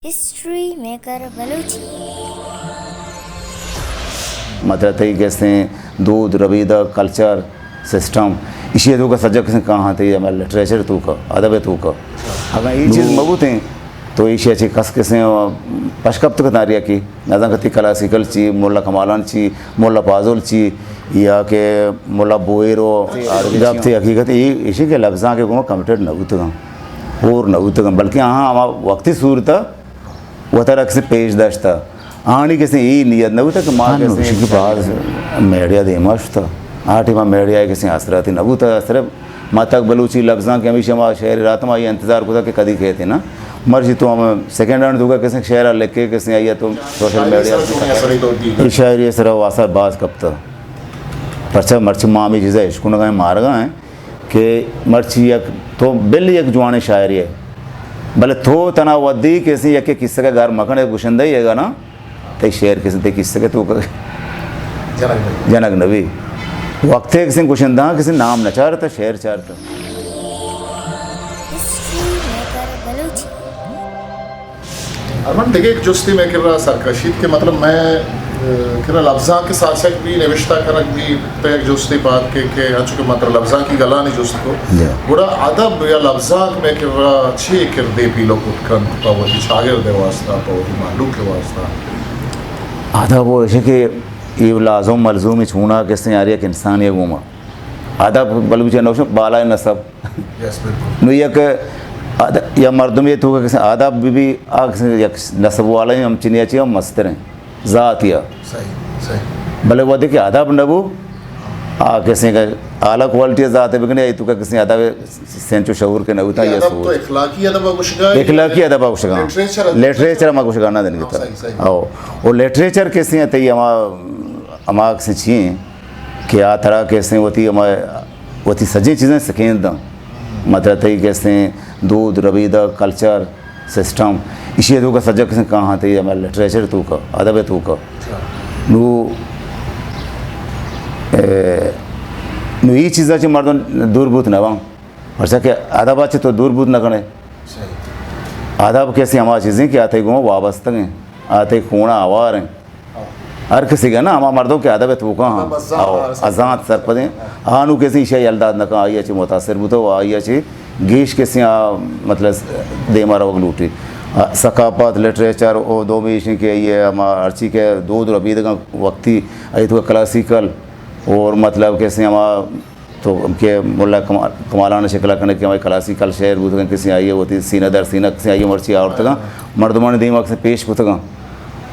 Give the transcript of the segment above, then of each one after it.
ہسٹری میکر بلوچی۔ مطلب تئی کسیں دود، ربیدگ، کلچر، سسٹم، ایشی ءِ توکا سجگ کسیں کاہاں تئی ہمے لٹریچر ءِ توکا، ادب ءِ توکا۔ اگاں اے چیز مہ بوتیں تو ایشی ءَ چہ کس کسیں پشکپت کتاں ریا کی نزانکہ تئی کلاسیکل چی، ملا کمالان چی، ملا پازل چی، یا کہ ملا بوہیر و آدگہ چی۔ گپ تئی حقیقت اے ایشی کہ لبزانک ءِ گوما کمیٹڈ نہ بوتگاں، ہور نہ بوتگاں، بلکہ آہاں ہما وقتی صورت ءَ وتارا کسے پیش داشتہ۔ آہانی کسے اے نیت نہ بوتہ کہ ما ہاں، کسے نوشی کہ باز میڈیا دیما شتہ۔ آ ٹائما میڈیا کسے آسراتی نہ بوتہ۔ صرف ما تک بلوچی لبزانک ہمیشہ ما شعر راتما آئی انتظار کتہ کہ کدی کہتے نا۔ مرچی تو ہم سیکنڈ ہینڈ توکا کسے شعر لکھے، کسے آئی تو سوشل میڈیا، اے شاعری سرا اثر باز کپتہ۔ پرچہ مرچی ما ہمے چیزا اشکنگا ہیں، مارگا ہیں۔ کہ مرچی یک تو بل یک جوانیں شاعرے ئے، بلے تو تنا ودی کسے یکے کسگے گار مکن، گشندہ ئے گا نا، تئی شعر کسے تئی کسگے توکا جنگ نہ بی۔ جنگ نہ بی۔ وقتے کسے گشندہ کسے نام نہ چارتا، شعر چارتا۔ ہسٹری میکر بلوچی۔ ارمان، دگہ یک جستے مئے کرا سرکشیت کہ مطلب مئے، اه، کرا لبزانک ساچگ بی، نوشتہ کنگ بی، تو یک جستے پاد کہ، کہ انچو کہ مطلب لبزانکی گلانی جست کو۔ جی۔ گڑا ادب یا لبزانک مئے کرا چے کردے پیلو کت کنت پہ وتی چاگرد ءِ واسطہ، پہ وتی مہلوک ءِ واسطہ؟ ادب و ایشی کہ اے لازم ملزومی چونا کسے یار یک انسانی گوما۔ ادب بلوچی نوشن بالائے نسب۔ یس، بالکل۔ نو یک اد-، یا مردم یہ تو کسے ادب بی بی، آ کسے یک نسب والا ہم چنیا چی ہم مستر ہیں۔ ذات یا۔ صحیح، صحیح۔ بلے وہدے کہ ادب نہ بو، آ کسے کا اعلیٰ کوالٹی ذات بکنے، تو کا کسے ادب سینچو شعور کے نہ ہوتا، یہ ادب تو سوچ۔ اخلاقی ادب گوشگا، اخلاقی ادب گوشگا۔ لٹریچر، لٹریچر ہم گوشگا نہ دن ہاں، کتا۔ صحیح، صحیح۔ او، او لٹریچر کسے ہیں، تئی ہما، ہما کسے چی ہیں کہ آ ترا کسے وتی ہما، وتی سجیں چیزیں سکین داں۔ مطلب تئی کسے دود، ربیدہ، کلچر، سسٹم، ایشی ءِ توکا سجگ کسے کاہاں تئی ہمے لٹریچر ءِ توکا، ادب ءِ توکا۔ اچھا۔ نو، اے، نو اے چیزا چہ مردم دور بوت نہ باں۔ پرچا کہ ادب ءَ چہ تو دور بوت نہ کنے۔ صحیح۔ ادب کسے ہما چیزیں کہ آ تئی گوما وابستگ ہیں، آ تئی خونا ہوار ہیں۔ ہر کسی گنا ہما مردم کہ ادب ءِ توکا ہاں، ہاں، بس زانت او، ہر ازانت سرپدیں۔ آنو کسی ایشی یل دات نہ کن، آئی ءَ چہ متاثر بوتو، آئی ءَ چہ گیش کسی آ، مطلب، دیما روگ لوٹی۔ آ، ثقافت، لٹریچر، او دومی ایشیں کہ آئی ءَ ہما ہرچی کہ دود ربیدگاں وقتی آئی تو کلاسیکل اور مطلب کسی ہما تو کہ ملا کما-، کمالان شکل کنگ کہ ہمے کلاسیکل شعر بوتگن، کسی آئی ءَ وتی سینہ در سینہ، کسی آئی ءَ مرچی آورتگاں، مردمانی دیما کسی پیش کتگاں۔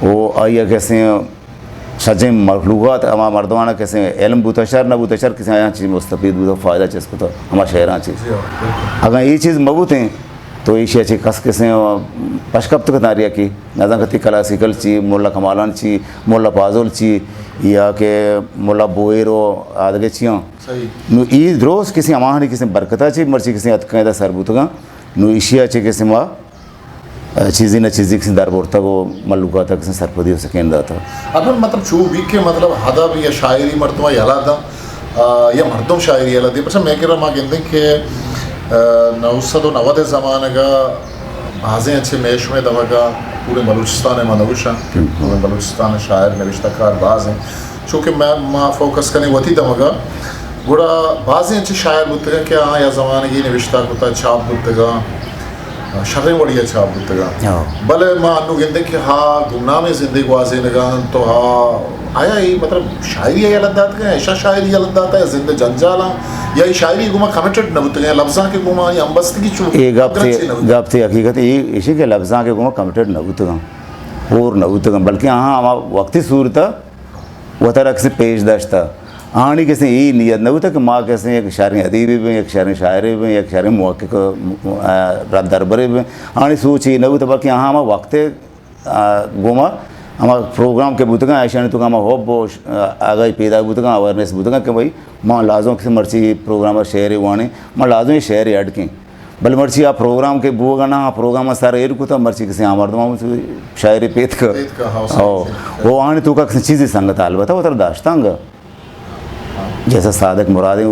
او آئی ءَ کسی سجیں مخلوقات، ہما مردمانا کسی علم بوتا شر نہ بوتا شر، کسی آیاں چیز مستفید بوتا، فائدہ چست کتا، ہما شعراں چی۔ جی ہاں، بالکل۔ اگاں اے چیز مہ بوتیں، تو ایشی ءَ چہ کس کسیں پشکپت کتاں ریا کی نزانکہ تئی کلاسیکل چی، ملا کمالان چی، ملا پازل چی، یا کہ ملا بوہیر و آدگہ چیاں۔ صحیح۔ نو ای درست کسی ہماہانی کسی برکتا چی مرچی کسی اتکاں ادا سر بوتگاں۔ نو ایشی ءَ چہ کسی ما، اه، چیزی نہ چیزی کسی در برتگ و ملوکاتا کسی سرپدی و سکین داتا۔ اصلاً مطلب چو بی کہ مطلب ادب یا شاعری مردم یلا داں، آ، یا مردم شاعری یلا دے۔ پرچا مئے کرا ما گندیں کہ، آ، نو سد و نود ءِ زمانگا بازیں انچیں مئے شمئے دمگا پورے بلوچستان ءَ ما نہ گوشاں کہ پورے بلوچستان ءَ شاعر نوشتہ کار باز ہیں۔ چونکہ ما، ما فوکس کنیں وتی دمگا، گڑا بازیں انچیں شاعر بوتگاں کہ آ یا زمانگی نوشتہ کتا، چھاپ بوتگاں۔ شریں وڑی ءَ چھاپ بوتگاں۔ ہاں۔ بلے ما انو گندیں کہ ہا گمنامیں زندے گوازینگا انت تو ہا آیا اے مطلب شاعری ءَ یلہ داتگاں، ایشاں شاعری یلہ داتا یا زند جنجالاں یا اے شاعری گوما کمیٹڈ نہ بوتگاں، لبزاں کہ گوما آئی ہمبستگی چو اے گپ تے، گپ تے حقیقت اے ایشی کہ لبزاں کہ گوما کمیٹڈ نہ بوتگاں، ہور نہ بوتگاں، بلکہ آہاں ہما وقتی صورتا وتارا کسے پیش داشتہ۔ آہانی کسے اے نیت نہ بوتہ کہ ما کسے یک شریں ادیبے بیں، یک شریں شاعرے بیں، یک شریں محقق، آ، دربرے بیں۔ آہانی سوچ اے نہ بوتہ، بلکہ آہاں ہما وقت، آ، گوما ہما پروگرام کہ بوتگاں، ایشانی توکا ہما حب و ش-، آ، آگاہی پیدا بوتگاں، اویئرنس بوتگاں کہ بھئی ما لازم کسے مرچی پروگرام شعرے وانیں، ما لازم اے شعرے اڈ کیں۔ بلے مرچی آ پروگرام کہ بوگا نہ، آ پروگرام سر ایر کتا، مرچی کسے آ مردم ہم شاعری پیت کا۔ پیت کا، ہاں، صحیح، او، صحیح۔ او آنے توکا کسے چیزی سنگت البتہ وتر داشتانگا۔ جیسا صادق مرادی،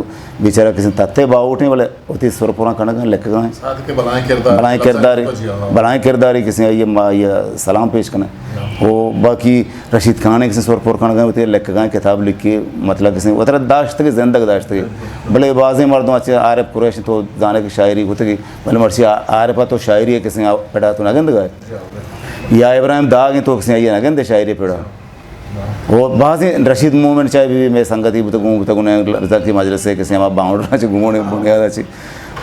بیچارہ کسیں تتے باہوٹیں، بلے وتی سر پراں کنگا، لکگا ایں۔ صادق بلائیں کردار، بلائیں کرداری، جی ہاں۔ بلائیں کرداری کسیں آئی ءَ ما آئی ءَ سلام پیش کنیں۔ ہاں۔ او باقی رشید خان ءَ کسیں سر پر کنگا ایں، وتی لکگا ایں، کتاب لکھی، مطلب کسیں وترا داشتگی، زندگ داشتگی۔ بلے بازیں مردم اچ عارف قریش تو زانے کہ شاعری کتگی، بلے مرچی عارف ءَ تو شاعری کسیں پڑا تو نہ گندگا ئے۔ یا ابراہیم داغ ایں تو کسیں آئی ءَ نہ گندے شاعری پڑا۔ و بازیں رشید مومن چاہے بھی مئے سنگتی بوتگ، گون بوتگ، انہیں لبزانکی مجلس ءَ کسیں ہما باؤنڈر چہ گون بنیاد چہ،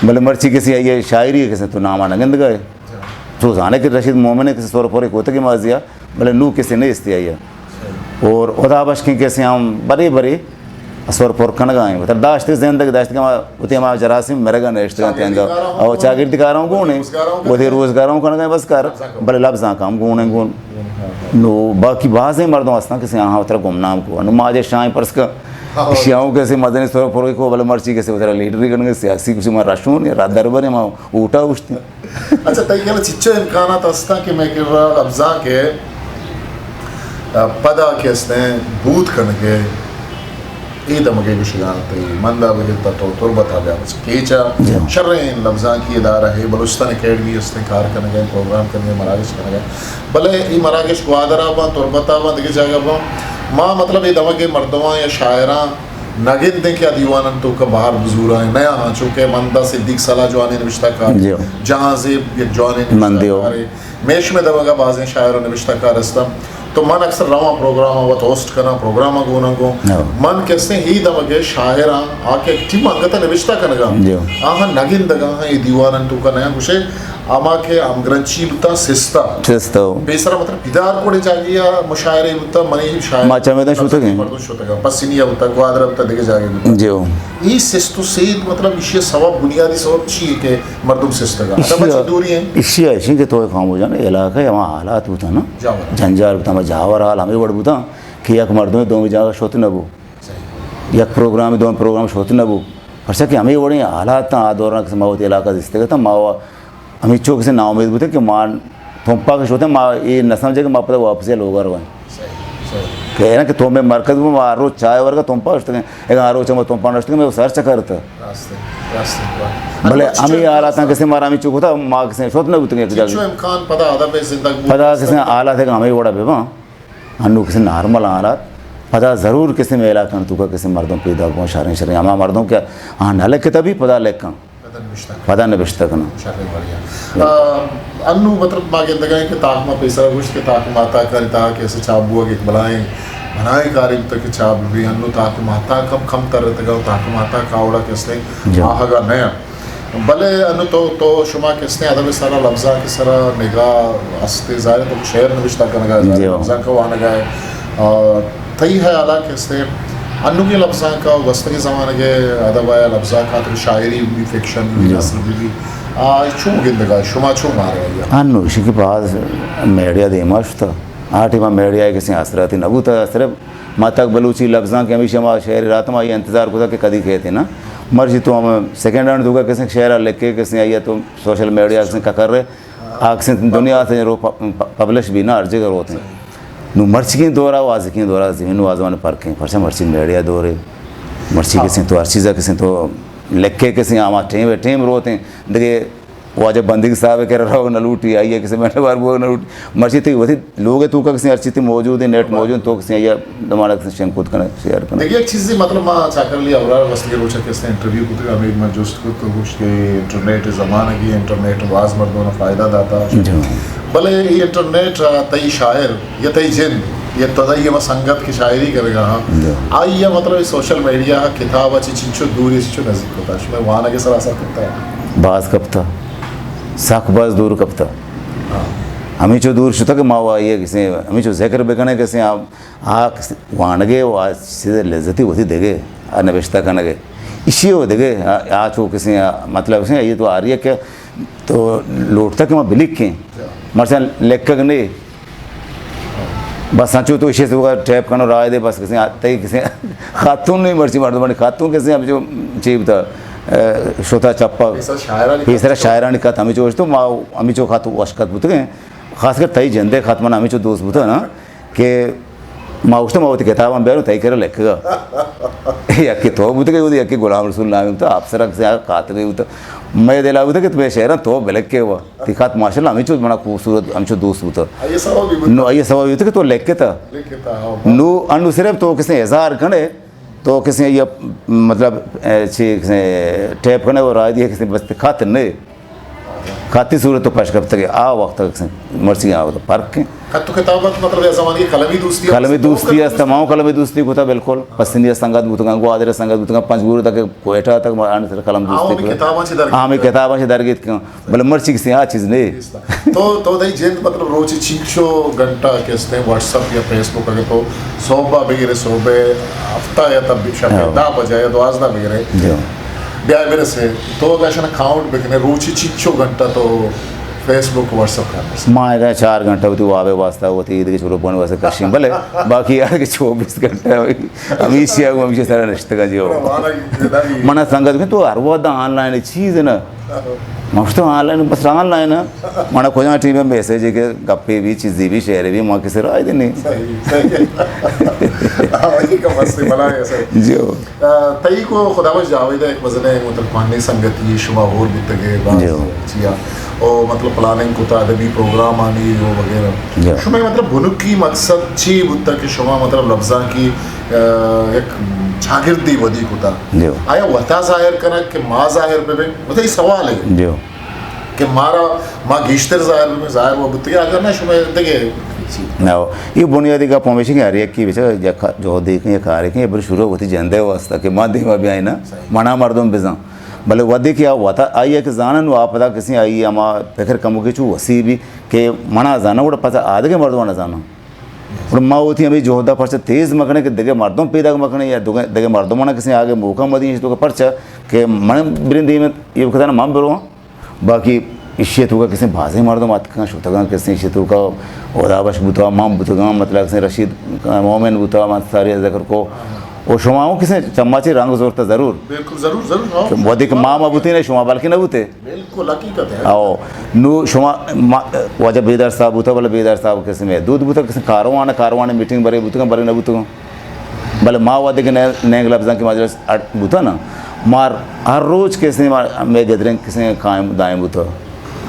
بلے مرچی کسیں آئی ءِ شاعری کسیں تو نام ءَ نہ گندگا ئے۔ تو زانے کہ رشید مومن ءَ کسیں سر پورے کوتگی ماضی ءَ، بلے نوں کسیں نیستی آئی ءَ۔ اور خدا بخش کہ کسیں ہم برے برے سر پر کنگا ایں۔ وتر داشت زندگ داشت کہ ما وتی ہما جراثیم مرگا نشتگاں تینگا۔ او چاگردی کاراں گون ایں۔ وتی روزگاراں کنگا ایں بس کار، بلے لبزانک ہم گون ایں گون۔ نو باقی بازیں مردم ہستاں کسیں آہاں وترا گمنام کو۔ نو ما جے شاہیں پرس کا، ہاں۔ اشیاؤں کسیں مزنیں سر پروی کو، بلے مرچی کسیں وترا لیڈری کنگے، سیاسی کسیں ما رشون یا رات دربر ما اوٹا اوشتی۔ اچھا، تئی کرا چچو امکانات ہستاں کہ مئے کرا لبزانک ءِ، آ، پدا کہ استیں بود کنگے، اے دمگے گوشگاں تئی مندا بگر تا تو تربت ءَ بیا بچ کیچا جی۔ شریں لبزانکی ادارہ ہے، بلوچستان اکیڈمی استیں، کار کنگے، پروگرام کنگے، مراگش کنگے۔ بلے اے مراگش گوادر ءَ باں، تربت ءَ باں، دگہ جاگہ باں۔ ما مطلب اے دمگے مردماں یا شاعراں نہ گندیں کہ آ دیوانانی توکا بہر بزوراں، نیا ہاں، چونکہ مندا صدیق صلاح جوانیں نبشتہ کار، جی۔ جہانزیب یک جوانیں من دیو۔ نبشتہ کارے، مئے شمئے دمگا بازیں شاعر و نبشتہ کار استاں۔ تو من اکثر رواں پروگرام وت ہوسٹ کناں، پروگرام گوناں گوں۔ ہاں۔ من کسیں ہی دمگے شاعراں آ کہ ٹیم انگت نبشتہ کنگا۔ جی۔ آہاں نہ گندگا ہاں اے دیوانانی توکا نیا گوشے ہما کہ ہمگرنچی بوتا سستا۔ سستا۔ پیسرا مطلب بیدار کوڑے جاگہے ءَ مشاعرے بوتا، منی شاعر ما چمیداں شتگیں۔ مردم شتگاں، پسنی ءَ بوتا، گوادر ءَ بوتا، دگہ جاگہے بوتا۔ جی ہو۔ اے سست و سید مطلب ایشی سبب، بنیادی سبب چی ہے کہ مردم سستگاں؟ ادب ءَ چہ دوری ہیں؟ ایشی ءَ ایشی کہ تو خاموش جان علاقہ ہما حالات بوتا نا، جاور۔ جنجال بوتا، ہما جاور حال ہمیں وڑ بوتا کہ یک مردم دومی جاگہ شت نہ بو۔ صحیح۔ یک پروگرام دومی پروگرام شت نہ بو۔ پرچا کہ ہمیں وڑیں حالات آ دوران کہ ما وتی علاقہ دیستگا تا، ما ہمینچو کسے ناامید بوتیں کہ ما تمپا کہ شوتیں، ما اے نہ سمجھیں کہ ما پدا واپسی لوگا رویں۔ صحیح، صحیح۔ کہ اینا کہ تو میں مرکز بو، ما ہر روچ چائے ورگا تمپا شتگیں، اگاں ہر روچ ما تمپا نشتگیں، میں سر چکر تا۔ راست ہے، راست ہے۔ بلے ہمیں حالاتاں کسے مارا ہمینچو کتا، ما کسے شوت نہ بوتگیں یک جاگہ۔ چو امکان پدا ادب زندگ بو۔ پدا کسے حالات ہے کہ ہمیں وڑا بباں۔ انو کسے نارمل حالات، پدا ضرور کسے میلا کن تو کا کسے مردم پیدا بو، شریں شریں ہما مردم کہ آ نہ لکھتا بھی پدا لکھاں۔ پدا نبشتہ کناں۔ پدا نبشتہ کناں۔ شریں بڑھیا۔ آ، انو مطلب ما گندگا ہیں کہ تاک ما پیسرا گوشت کہ تاک ماتا کاری تاک ایسے چاپ بوا کہ ایک بلائیں، بلائیں کاری بوتا کہ چاپ بھی انو تاک ماتا کم کم تر رہتگا، تاک ماتا کاوڑا کسے جی۔ آہگا نیا۔ بلے انو تو، تو شما کسے ادب سرا لبزانک سرا نگاہ استے ظاہر تو شعر نبشتہ کنگا جی۔ لبزانک وانگا ہے۔ آ، تئی حیالا کسے انوگیں لبزانک ء گوستگیں زمانگ ء ادب ء لبزانک ء تر شاعری بہ بی، فکشن بہ بی، جی۔ نثر بہ بی، آ، چون گندگ ء شما چون مارے آئی ء؟ انو ایشی کہ باز میڈیا دیما شتا۔ آ ٹائم ء میڈیا ء کسی آسراتی نہ بوتا، صرف ما تک بلوچی لبزانک ہمیشہ ما شعر راتم آئی انتظار کتا کہ کدی کہتے نا۔ مرچی تو ہم سیکنڈ ہینڈ دوگا کسی شعر لکھ کے کسی آئی تو سوشل میڈیا کسی ککر رہے۔ آ کسیں دنیا ء رو پ-، پ-، پبلش بی نا ہر جگہ روت ہیں۔ نو مرچیگیں دور ء و آزکیں دور ء زمین و آزمان فرق ہیں۔ پرچہ مرچی میڈیا دور ہے۔ مرچی کسیں تو ہر چیز ء کسیں تو لکھے کسیں آما ٹیم ٹیم روت ہیں۔ دگہ واجہ بندیگ صاحب ء کرا روگ نہ لوٹی، آئی ء کسیں مہنڈ بار بوگ نہ لوٹی۔ مرچی تئی وتی لوگ ء توکا کسیں ہر چیز تئی موجود ہیں، نیٹ موجود ہیں، تو کسیں آئی ء دمانا کسیں شنگ کت کن، شیئر کن۔ دگہ یک چیزے مطلب ما چاکر علی ابرار گوستگیں روچ ء کہ است انٹرویو کتگ، ہمے من جست کت تو گوشت کہ انٹرنیٹ ء زمانگے، انٹرنیٹ ء باز مردماں فائدہ داتا۔ جی۔ بلے اے انٹرنیٹ ء تئی شاعر یا تئی جند یا تدائی ہما سنگت کہ شاعری کنگا ہاں، جی۔ آئی ء مطلب اے سوشل میڈیا ء کتاب ء چہ چنچو دور ء چنچو نزیک کتا، شمئے وانگ ء سرا اثر کپتا؟ باز کپتا، سک باز دور کپتا۔ ہاں۔ ہمینچو دور شتا کہ ما و آئی ء کسیں ہمینچو ذکر بکنیں کسیں آ آ وانگے و آ چیز لذتی وتی دگے، آ نبشتہ کنگے۔ اشی و دگے، آ، آ چو کسیں، آ، مطلب کسیں، یہ تو آ رہی ہے کہ تو لوٹتا کہ ما بلکیں۔ مرچاں لکھگ نے۔ بس انچو تو اشی تو ٹیپ کنو رائے دے، بس کسیں، آ، تئی کسیں خاتون نہیں مرچی مردمانی خاتون کسیں ہم جو چی بتا، اے، شوتا چپا۔ پیسر شاعرانی خط پیسر شاعرانی خط ہمیں جو تو ما ہمیں جو خط وشکت بوتگیں۔ خاص کر تئی جندے خط من ہمیں جو دوست بوتا نا۔ کہ ما گوشت، ما وتی کتاباں بیاروں، تئی کرا لکھگا۔ یکے تو بوتگے، یکے غلام رسول نامی بوتا، افسر کسے آ کاتبے بوتا۔ مئے دلا بوتا کہ تمہیں شعراں تو بلکھے ہوا۔ تئی خط ماشاءاللہ ہمینچو منا خوبصورت، ہمینچو دوست بوتا۔ آئی سبب بھی بوتا۔ نو، آئی سبب بوتا کہ تو لکھتا۔ لکھتا، ہاں۔ نو، انو صرف تو کسے اظہار کنے، تو کسے یہ، مطلب، اے، چی کسے ٹیپ کنے اور آ دیے کسے بس خط نے۔ خطی صورت تو پش کپتگے، آ وقت کسے مرچی آ وقت فرق ہے۔ خط و کتابت مطلب یہ زمانے کی قلمی دوستی ہے، قلمی دوستی است، ما قلمی دوستی کو تھا بالکل۔ پسندیدہ سنگت بوتگاں، گوادر سنگت بوتگاں، پنجگور تک، کوئٹہ تک، ما آن سر قلم دوستی ہمیں کو۔ کتاباں چی درگیت ہمیں کتاباں چی درگیت کیوں؟ بلے مرچی کسے آ چیز نہیں۔ تو، تو دئی جند مطلب روچی چنچو گھنٹہ کہ استے واٹس اپ یا فیس بک اگر تو صوبہ بگیرے، صوبہ ہفتہ یا تب شب ہاں۔ دہ بجے یا دوازدہ بگیرے۔ جی۔ بیا برسے، تو اگر شن کاؤنٹ بکنے، روچی چنچو گھنٹہ تو فیس بک، واٹس اپ کرنے۔ ما اگر چار گھنٹہ ہوتی وابے واسطہ ہوتی، عید کے چھوڑو پونے واسطے کشیم، بلے باقی یار کہ چوبیس گھنٹہ ہوئی، ہمیشہ، ہمیشہ سارا نشتگا جی ہو۔ منا سنگت کہ تو ہر وقت آن لائن چیز ہے نا، مفت آن لائن، بس آن لائن۔ منا کجا ٹیم میسج ہے کہ گپے بھی، چیزی بھی، شعرے بھی، ما کسے رائے دینے۔ صحیح، صحیح۔ آوازی کا مست بلا ہے سر۔ جی ہو۔ آ، تئی کو خدا بخش جاوید ایک مزنے مطلب پانی سنگتی شما ہور بوتگے باز جی ہو۔ چیا۔ او مطلب پلاننگ کتا ادبی پروگرام آنی و وغیرہ۔ جی ہو۔ شما مطلب بنکی مقصد چی بوتا کہ شما مطلب لفظاں کی، آ، یک چاگردی ودی کتا؟ جی ہو۔ آیا وتا ظاہر کنا کہ ما ظاہر بے بے؟ وتا یہ سوال ہے۔ جی ہو۔ کہ مارا، ما گیشتر ظاہر بہ، ظاہر و بوتگے، اگر نہ شما دگے۔ نہ، یہ بنیادی گپ ہمیشہ کہ ہر یک کی بچا جہد دیکھیں یا کار کیں، یہ بر شروع ہوتی جندے واسطہ کہ ما دیما بیائیں نا، صحیح۔ منا مردم بزن۔ بلے ودی کہ آ وتا آئی کہ زانن و آ پدا کسی آئی ہما فکر کمو کہ چو وسی بھی کہ منا زانن، وڑا پتا آدگے مردم نہ زانن۔ اور ما ہوتی ہمیں جہدہ پرچہ تیز مکنے کہ دگے مردم پیدا مکنے یا دگے، دگے مردم نہ کسی آگے موقع مدی تو پرچہ کہ من برین دیمت یہ کتنا من برو۔ باقی ایشی توکا کسیں بازیں مردم اتکاں شتگاں، کسیں ایشی توکا ہدا بخش بوتا، من بوتگاں، مطلب کسیں رشید مومن بوتا، من ساری ذکر کو۔ و شما ہوں کسیں چماچے رنگ زورتا ضرور۔ بالکل، ضرور، ضرور، ہاں۔ وہدے کہ ما ما بوتے نہ، شما بلکہ نہ بوتے۔ بالکل حقیقت ہے۔ او، نو شما ما-، واجہ بیدار صاحب بوتا، بلے بیدار صاحب کسیں محدود بوتا، کسیں کاروان، کاروان میٹنگ برے بوتگاں، برے نہ بوتگاں۔ بلے ما وہدے کہ نہ-، نہنگ لبزاں کی مجلس اڈ بوتا نا، مار ہر روچ کسیں ما-، مئے گدرینگ کسیں قائم دائم بوتا۔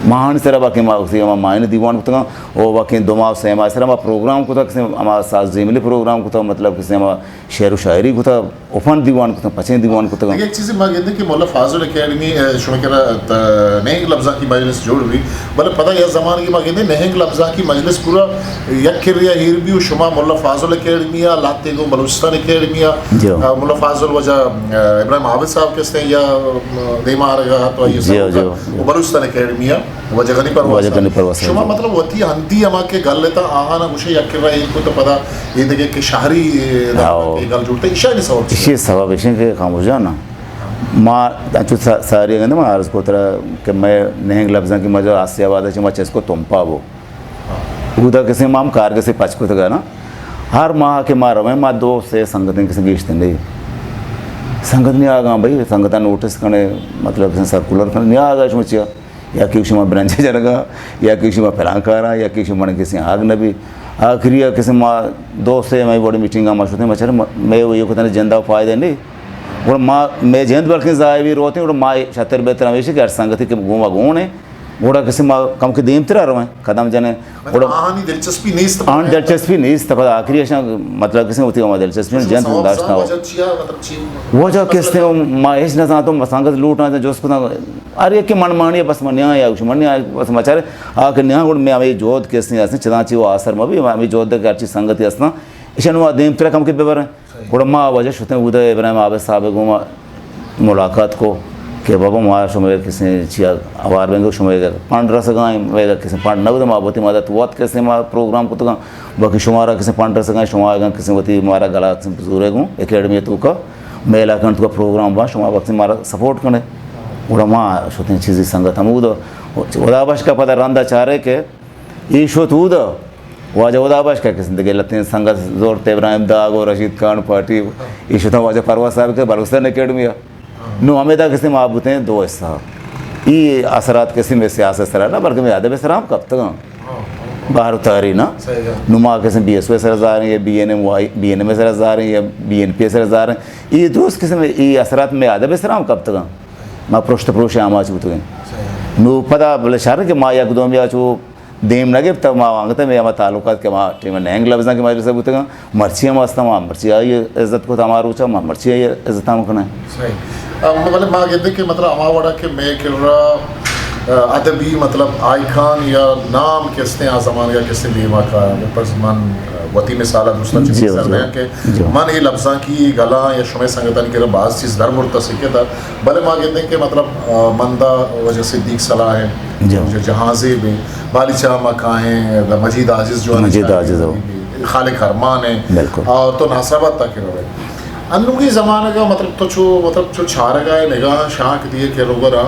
ماہانی سرا باقی ما کسیں ہما ماہانی دیوان کتگاں، او باقی دو ماہ و سہ ماہ سرا ما پروگرام کتا، کسیں ہما ساز زیملی پروگرام کتا، مطلب کسیں ہما شعر و شاعری کتا، اوپن دیوان کتا، پچیں دیوان کتا۔ دیگہ ایک چیزے ما گندے کہ مولا فاضل اکیڈمی، اے، شما کرا ت-، نہنگ لبزاں کی مجلس جوڑ بی، بلے پدا یا زمانگے ما گندے نہنگ لبزاں کی مجلس پورا یک کریا ایر بی و شما مولا فاضل اکیڈمی آ، لاتے گوں بلوچستان اکیڈمی آ، جی۔ آ، مولا فاضل واجہ، آ، ابراہیم عابد صاحب کستے یا، آ، دیما آرگا تو آئی جی، صاحب جی، کا، جی۔ و بلوچستان اکیڈمی آ، واجہ غنی پرواز واجہ صاحب۔ غنی پرواز صاحب، شما جی۔ مطلب وتی ہندی ہما کہ گل تا آہانا گوشے یک کرا ایر کو تو پدا یہ دگہ کہ شہری، آ، ہاؤ۔ یہ گل جوڑتا، ایشانی سبب چی؟ ایشی سبب ایشی کہ خاموش جانا۔ ما انچو سا-، ساری گندے ما عرض کو ترا کہ میں نہنگ لبزاں کی مجا آسیا وعدہ چما چس کو تمپا بو۔ اودا کسے ما ہم کارگسے پچ کتگ نا۔ ہر ماہ کہ ما رویں، ما دو سے سنگتیں کسے گیشتر نہیں۔ سنگت نیاگاں بھائی، سنگتاں نوٹس کنے، مطلب کسے سرکولر کنے، نیاگا شما چیا؟ یا کہ شما برنج جنگا، یا کہ شما پلان کارا، یا کہ شما کسے آگ نبی۔ آخری کسے ما دو سے میں بڑی میٹنگ ما شدیں، ما چرے میں وہ یہ کتنے جندا فائدہ نہیں۔ گڑا ما، مئے جند بلکیں ضائع بی روتیں، گڑا ما شتر بہتر ہمیشی کہ ہر سنگتی کہ گوما گون ہے، گڑا کسے ما کم کہ دیمترا رویں، قدم جنیں۔ مطلب گڑا آہانی دلچسپی نیست۔ آہانی دلچسپی نیست، پدا آخری اشاں مطلب کسے ہوتی ہما دلچسپی جند داشت نہ ہو۔ وجہ چیا؟ مطلب چی؟ وجہ کسے ما ہیچ نہ زانتوں، ما سنگت لوٹاں جست کتاں، ہر یک من مانی بس من یہاں یا من یہاں بس ما چارے آ کہ نیاں گڑا میں ہمیں جہد کسے ہستیں، چداں چی وہ آسر ما بھی ہمیں جہد کہ ہر چیز سنگتی ہستاں، اشاں ما دیمترا کم کہ ببریں۔ گڑا ما واجہ شتیں اودا ابراہیم عابد صاحب گوں ما ملاقات کو کہ بابا ما شما کسے چیا اوار بیں، شما پنڈ رسگائیں، کسے پنڈ نہ بوتا، ما بوتی مدد وقت کسے ما پروگرام کتگاں، باقی شمارا کسے پنڈ رسگائیں، شما اگاں کسے وتی مارا گلا کسے بزورے گوں اکیڈمی توکا، مئے علاقہ توکا پروگرام با، شما وقت مارا سپورٹ کنے۔ گڑا ما شتیں چیزی سنگت ہمودا، خدا بخش کا پدا رندا چارے کہ ای شت اودا، واجہ ہدا بخش کا کسے دگہ لتیں سنگت زورت، ابراہیم داگ و رشید خان پارٹی، ای شتاں واجہ پرواز صاحب کہ بلوچستان اکیڈمی آ۔ نو ہمیدا کسے ما بوتیں دو حصہ۔ ای اثرات کسے میں سیاست سرا نہ، بلکہ میں ادب سرا ہم کپتگاں۔ بہر و تہری نا۔ صحیح ہے۔ نو ما کسیں بی ایس او سر زاریں یا بی این ایم وائی، بی این ایم سر زاریں یا بی این پی سر زاریں۔ یہ درست قسم یہ اثرات میں ادب سر ہم کپتگاں۔ ما پرشت پروش آماچ بوتگیں۔ صحیح ہے۔ نو پدا بلے شر کہ ما یک دومی آ چو دیم نہ گپت، ما وانگت میں ہما تعلقات کہ ما ٹیم نینگ لبزاں کہ مجلس بوتگاں، مرچی ہم ہستاں، ما مرچی آئی عزت کو ہما روچا، ما مرچی آئی عزت ہم کنیں۔ صحیح۔ ام، مطلب، ما گندے کہ، مطلب، ہما وڑا کہ مئے کرا، ا، ادبی، مطلب، آئیکن یا نام کہ استیں، آ زمانگا کہ استیں دیما کا، پس من، ا، وتی مثالا دوستاں چیزی جی، سر جی۔ دیاں کہ جی۔ من اے لبزانکی گلاں یا شمئے سنگتانی کرا باز چیز در مرتا سکتا، بلے ما گندے کہ، مطلب، ا، من دا واجہ صدیق صلاح ہیں، جی۔ واجہ جہانزیب ہیں، بالیچہ ما کاہیں، دا مجید عاجز جو ہے، مجید عاجز ہو۔ خالق ارمان ہیں، بالکل۔ اور تو ناصر آباد تک روے۔ انوگیں زمانگ ء مطلب تو چو، مطلب چو چارگ ء نگاہ شانک دیے کہ روگر ء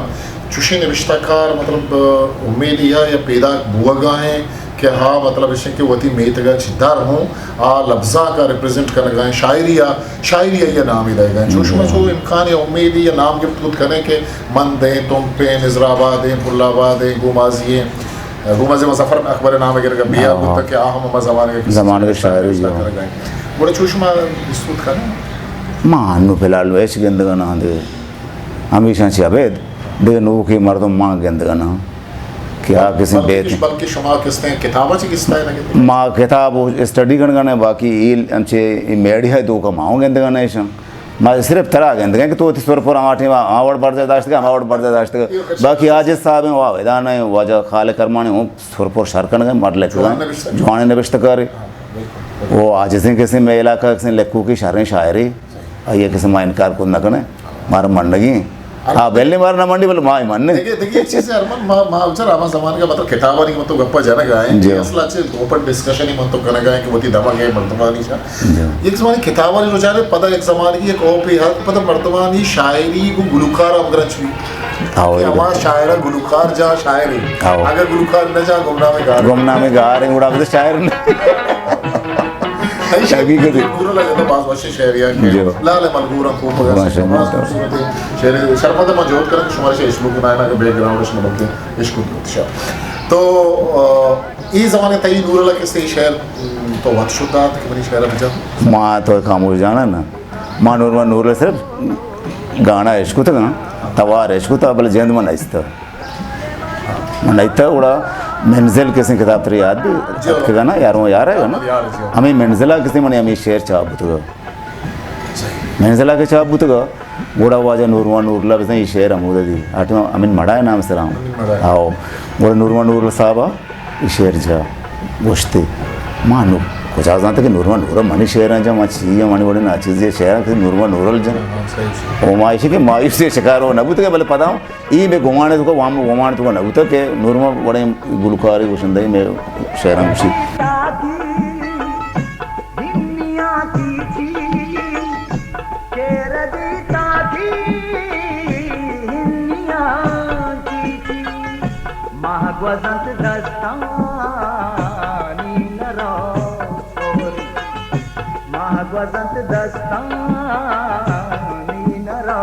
چوشیں نبشتہ کار مطلب، ء، امیدی ء یا پیداک بوگ ء ہیں کہ ہا مطلب اش کہ وتی میتگ ء چہ در ہوں آ لبزانک ء ریپریزنٹ کنگ ء ہیں، شاعری ء، شاعری ء یا نامی دئیگ ء ہیں۔ چو شما چو امکان یا امیدی یا نام گپت کت کنیں کہ مند ہیں، تمپ ہیں، نظر آباد ہیں، پل آباد ہیں، گومازی ہیں، گومازی مظفر اکبر نام گرگ ء بیا ہاں، ہاں۔ بوتا کہ آ ہم ہما زمانگ ء زمانگ ء شاعری نبشتہ جو۔ کنگ ء ہیں۔ گڑا چو شما دیستوت کنیں؟ ما انو فی الحال ہچ گندگ ء نہ آں دگہ۔ ہمیشاں چہ ابید دگہ نوکیں مردم ما گندگ ء نہ آں کہ آ کسیں بلکہ، بیت۔ بلکہ شما کسیں کتاب ء چہ گستا نہ گندے؟ ما کتاب و اسٹڈی کنگ ء نہ، باقی اے انچے اے میڈیا ء توکا ما اوں گندگ ء نہ ایشاں۔ ما صرف ترا گندگ ء کہ تو وتی سر پر ہما ٹیم ء ہما وڑ برجا داشتگ ء، ہما وڑ برجا داشتگ ء۔ باقی عاجز صاحب ہیں، واہ ویدان ہیں، واجہ خالق ارمان ہیں، سر پر شر کنگ ء مر لکھگ ء، جوان نبشتہ کار۔ جوانیں نبشتہ کارے۔ ہاں، بالکل، بالکل۔ او عاجزیں کسیں مئے علاقہ کسیں لکھوکے شریں شاعرے۔ آئی ء کسیں ما انکار کت نہ کنیں۔ مارا منگی ہیں۔ ہاں، بلے مارا نہ منی، بلے ما ہی منیں۔ دیکھیے، دیکھیے، ایک چیز ہے ارمان، ما، ما بچار ہما زمانے کا مطلب کتابانی مطلب گپا جنگ آئے۔ جی۔ اصل اچھے اوپن ڈسکشن ہی من تو کنگ آئے کہ وتی دماغ ہے مردمانی شا۔ جی۔ یک زمانے کتابانی رجحان پدا یک زمانے کی ایک اوپی ہے، پدا مردمانی شاعری کو گلوکار ہم گرنچ بھی۔ آؤ، کہ ہما شاعر گلوکار جا شاعر ہی۔ آؤ۔ اگر گلوکار نہ جا گمنام گار۔ گمنام گار ہیں، گڑا بس شاعر نہ۔ حقیقت ہے۔ پورا لگا تھا باز وش شعر یا کہ جو۔ لال ملگورا خوب ماشاء اللہ۔ باز خوبصورت ہے۔ شعر شرپا تو میں جوت کرا کہ شمارے سے عشق کو نائنا کہ بیک گراؤنڈ اس مطلب کہ عشق کو شعر۔ تو، آ، اے زمانے تئی نور اللہ کسے شعر، م، تو وقت شد دات کہ منی شعر بجا؟ ما تو خاموش جانا نا۔ ما نور، ما نور صرف گانا عشق کتگا، توار عشق کتا، بلے جند من ایستا۔ من ایتا گڑا منزل کسیں کتاب ترے یاد بھی جی۔ اتکگا نا، یاروں یار ہے نا؟ یار ہے جی۔ ہمیں منزلہ کسیں منی ہمیں شعر چاپ بوتگا۔ منزلہ کے چاپ بوتگا، گڑا واجہ نورمان نورلا بزن یہ شعر ہمودا دی۔ آٹو امین مڑا ہے نام سلام۔ امین مڑا ہے۔ آؤ۔ گڑا نورمان نورلا صاحب آ، یہ شعر جا گوشتے۔ ما نو کجا زانتا کہ نورمان نورا منی شعر جا، ما چی ہے، منی وڑے نا چیزی شعر کہ نورمان نورل جا۔ ہاں، صحیح، صحیح۔ او ما ایشی کہ مایوسی شکار ہو نہ بوتگا، بلے پدا ہوں اے مئے گمان ء توکا، وام گمان ء توکا نہ بوتگ کہ نورما وڑیں گلوکارے گوشندہے مئے شعراں گوشی۔ ماہ گوزنت دستانی نرا سوری، ماہ گوزنت دستانی نرا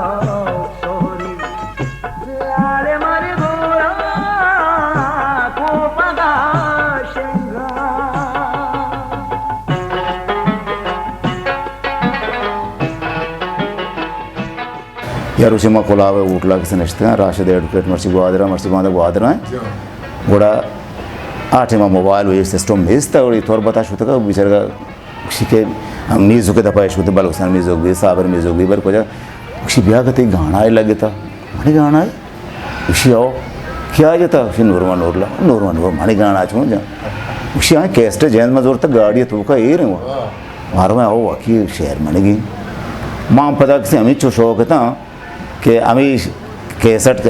سوری۔ یا روچے ما کلاب ء ہوٹل ء کسے نشتگاں، راشد ایڈوکیٹ مرچی گوادر ء، مرچی باندا گوادر ء۔ گڑا آ ٹائم ء موبائل و یہ سسٹم نیست، گڑا تربت ء شتگ، بیچارگ گوشی کہ ہم میزوک ء دپا اش کت، بلوچستان میزوک بی، صابر میزوک بی، بر کجا؟ گوشی بیا کہ تئی گانا ء لگتا۔ منی گانا ء؟ گوشی او کیا جتا؟ گوشی نورما نورلا۔ نورما نور منی گانا چون جان؟ گوشی ہاں کیسٹ جند ما زورتا گاڑی توکا ایر ہوا۔ مارا میں او واقعی شعر منگی۔ ما پدا کسی ہمیں چو شوق تھا۔ کہ ہمے کیسٹ،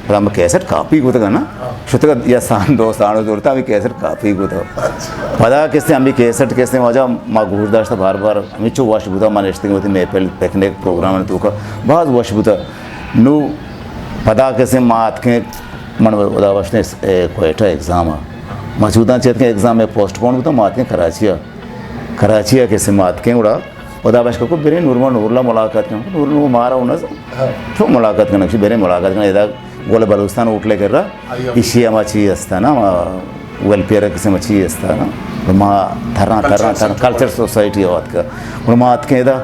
پدا ہم کیسٹ کاپی کتگ نا، ہاں۔ شتگ یا سان دو سانو زورتا ہمے کیسٹ کاپی کتگ۔ اچھا۔ پدا کسے ہمے کیسٹ کسے واجہ ما گوش داشتہ بار بار، ہمے چو وش بوتا، ما نشتگیں وتی محفل پکنک پروگرام توکا باز وش بوتا۔ نو پدا کسے ما اتکیں، من ادا وشتیں، اے، کوئٹہ ایگزام آ۔ ما چوداں چہ اتکیں ایگزام ء پوسٹ پون بوتا، ما اتکیں کراچی آ۔ کراچی آ کسے ما اتکیں گڑا ادا بشک کو برے نورما نورلا ملاقات کن۔ نور نور مارا نہ ہاں۔ چو ملاقات کنگ، برے ملاقات کنگ، ادا گل بلوچستان ہوٹل ء کرا، ایشی ہما چی ہستا نا، ہما ویلفیئر کسے مچی استا نا، ما تھراں تھراں تھراں کلچر سوسائٹی آتکا، اور ما آتکیں ادا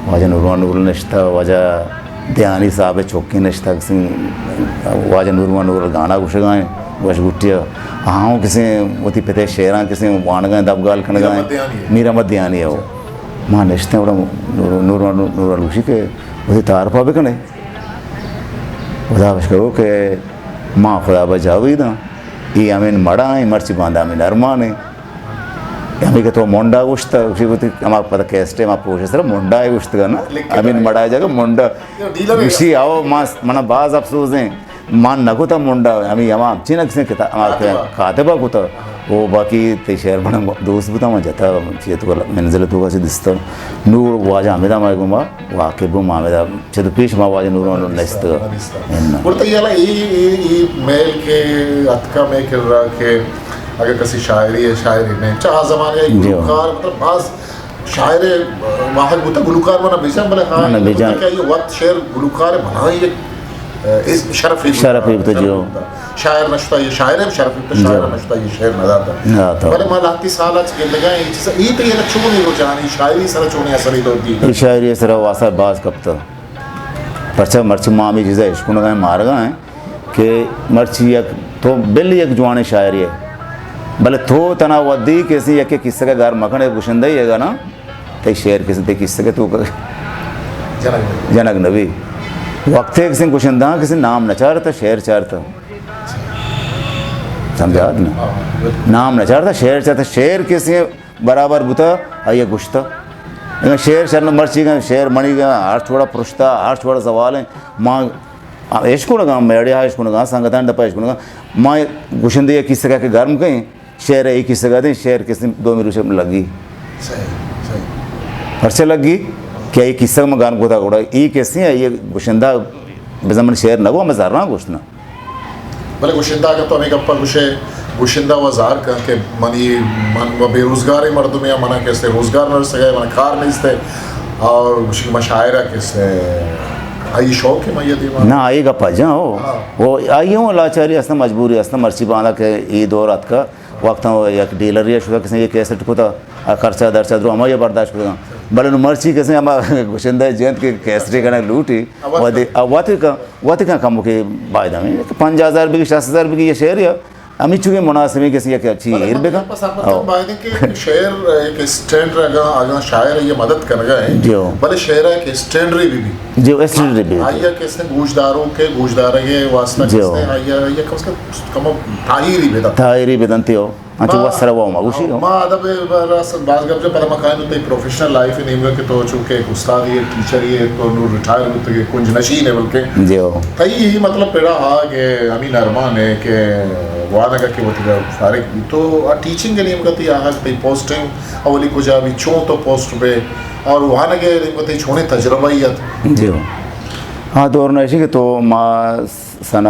واجہ نورمان نورل نشتا، واجہ دیانی صاحب چوکی نشتا، کسے واجہ نورمان نورل گانا گوشگائیں، گوش گٹیا، ہاں کسے وتی پتے شعراں کسے وانگائیں، دبگال کنگائیں، میر احمد دیانی ہے وہ۔ ما نشتے اور نورمان نورل گوشی کہ وتی تعارفہ بکنے۔ خدا بشکرو کہ ما خدا بجاویداں، ای ہمیں مڑا ہیں، مرچی باندا ہمیں نرمان ہیں۔ ہمیں کہ تو منڈا گوشتا، اسی وقت ہما پتہ کیسٹے ما پوچھے سر منڈا ہے گوشتگا نا، ہمیں مڑا جگہ منڈا۔ گوشی آؤ، ما، منا باز افسوس ہیں، ما نہ کتا منڈا، ہمیں ہما ہمچین کسے کتا-، ہما کاتبہ۔ کاتبہ کتا۔ او باقی تی شعر منا دوست بوتا، ما جتا، چیئے تو منزل تو کا سے دستا۔ نور واجہ ہمیں دا ما گما۔ واقعی بوم آمدہ چد پیش ما واجہ نوران نشتگ۔ اناں۔ گڑا تئی حالا ای، ای، ای میل کہ اتکا مئے کرا کہ اگر کسی شاعری ہے، شاعری نہیں، چاہا زمانے جی۔ گلوکار، مطلب باز شاعر واحد بوتا، گلوکار منا بیجان، بلے ہاں، منا بیجان۔ کہ یہ وقت شعر گلوکار ہے، بنا یہ، اس شرف ہی شرف ہی بوتا، جی۔ شاعر نشتا یہ شاعر ہے، شرف ہی بوتا، جی۔ شاعر نشتا یہ شعر نہ داتا۔ نہ داتا۔ بلے ما لہتی سال اچ گندگا ہیں، یہ چیز، یہ تو یہ چون ہی رجحانی، شاعری سر چون ہی اثر ہی دور دی۔ یہ شاعری سر واسطہ باز کپتا۔ پرچہ مرچی ما ہمیں چیزا اشکنگا ہیں، مارگا ہیں کہ مرچی یک تو بل یک جوانیں شاعری ہے، بلے تو تنا ودی کسی یک کسہ کا گار مکنے گشندہ ہی ہے گا نا، تئی شعر کسی تئی کسہ کے تو جنگ نبی۔ وقت ہے کسی گشندہ کسی نام نہ چارتا، شعر چارتا۔ سمجھات نا؟ نام نہ چارتا، شعر چارتا، شعر کسی برابر بوتا، آئیے گشتا۔ اگاں شعر شر نہ مرچی گا، شعر منی گا، ہر چھوڑا پرشتا، ہر چھوڑا سوال ہیں۔ ما اشکنگا، میڈیا اشکنگا، سنگتان دپا اشکنگا۔ ما گشندے کسہ کا کہ گرم کہیں، شعر ای کسہ کا دیں، شعر کسی دومی روچ لگی۔ صحیح، صحیح۔ پرچہ لگی کہ ای کسہ ما گرم کوتا گڑا، ای کسی ہے، یہ گشندہ بزمن شعر نگو، ہمیں زراں گوشتنا۔ بلے گشندہ اگر تو ہمیں گپا گشے، گشندہ و زار کن کہ منی، من و بے روزگاریں مردمے آں، منا کسے روزگار نہ رسگا، منا کار نیستے، اور گشی کہ من شاعرہ کسے، آئی شوق ہے من یہ دیما۔ نہ، آئی گپا جاں ہو۔ ہاں۔ وہ آئی ہوں لاچاری است، مجبوری است، مرچی باندا کہ ای دور اتکا، وقتا یک ڈیلری شتا کسے یہ کیسٹ کتا، آ خرچہ درچہ درو ہما یہ برداشت کتا۔ بلے نو مرچی کسے ہما گشندہ جنت کہ کیسٹے کنے لوٹی، آ وت وتی، آ وتی کا وت کن کمو کہ باید ہمیں کہ پنجاہ ہزار بگی، شصت ہزار بگی یہ شعر یا ہمیں چونکہ مناسبیں کسی یک چیز ایر بکن۔ پس آپ مطلب باید ہے کہ شعر ایک اسٹینڈ اگاں، اگاں شاعر یہ مدد کرگا ہے، جی ہو۔ بلے شعر ایک اسٹینڈری بھی بھی۔ جی ہو، اسٹینڈری بھی۔ آیا کس نے گوشداروں کے، گوشدارے کے واسطہ جی ہو۔ کس نے آیا، آیا کم سے کم کم تاہیری بدن۔ تاہیری بدن تیو۔ انچو ما، وت سر وا ما گوشی۔ ما ادب راست باز گپ جا، پدا ما کائیں تو تئی پروفیشنل لائف نیمگا کہ تو چونکہ ایک استاد ہی، ایک ٹیچر ہی، تو نو ریٹائر بوتگے، کنج نشین ہے بلکہ۔ جی ہو۔ تئی ہی مطلب پڑا ہا کہ ہمیں ارمان ہے کہ وانگا کہ وتی فارغ بی تو آ ٹیچنگ نیمگا تئی آہگ تئی پوسٹنگ اولی کجا بی، چون تو پوسٹ بے اور وانگے نیمگا تئی چونے تجربہ ہی ات؟ جی ہو۔ ہاں، دور نشی کہ تو ما سنہ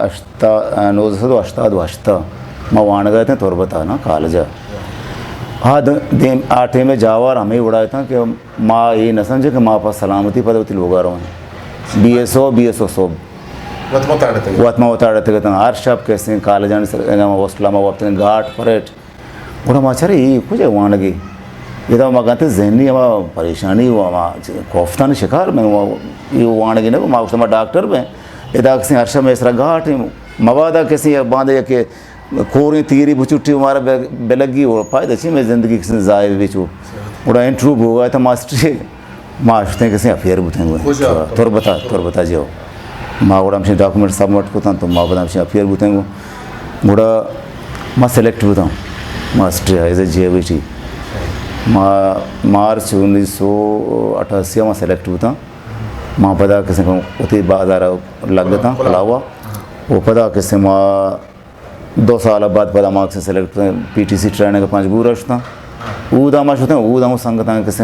ہشت تا نوزدہ سد و ہشتاد و ہشت ء ما وانگ ء اتیں تربت ء نا کالج ء۔ آ د-، دیم-، آ ٹیم ء جاور ہمے وڑا اتاں کہ ما اے نہ سمجھیں کہ ما پہ سلامتی پد وتی لوگ ء رویں۔ بی ایس او، بی ایس او صبح۔ وت ما وتاڑ اتگ اتاں۔ ہر شپ کسیں کالجانی سر، ہاسٹل ء ما وپتگیں گاٹ پریٹ۔ گڑا ما چرے اے کجا وانگے؟ ادا ما گنتے ذہنی ہما پریشانی و ہما کوفتانی شکار بیں، و اے وانگے نہ، ما گوشت ما ڈاکٹر بیں۔ ادا کسیں ہر شپ مئے سرا گاٹیں، مبادا کسیں یک باندے یک کوریں تیرے بچٹی و مارا بہ-، بلگی و پائدہ چی مئے زندگی کسیں ضائع بی چو۔ گڑا انٹرویو بوگا تھا ماسٹری۔ ما شتیں کسیں افیئر بوتیں گوں۔ کجا؟ تربتا، تربتا جی ہو۔ ما گڑا ہمشی ڈاکومنٹ سبمٹ کتاں تو ما پدا ہمشی افیئر بوتیں گوں۔ گڑا ما سلیکٹ بوتاں ماسٹر ایز اے جے وی ٹی۔ ما مارچ انیس سو اٹھاسی ما سلیکٹ بوتاں۔ ما پدا کسیں وتی بازار لگتاں کلاوا۔ و پدا کسیں ما دو سال بعد پدا ما کسے سلیکٹ پی ٹی سی ٹریننگ پنجگور ء شتاں۔ اودا ما شتاں، اودا ما سنگتاں کسے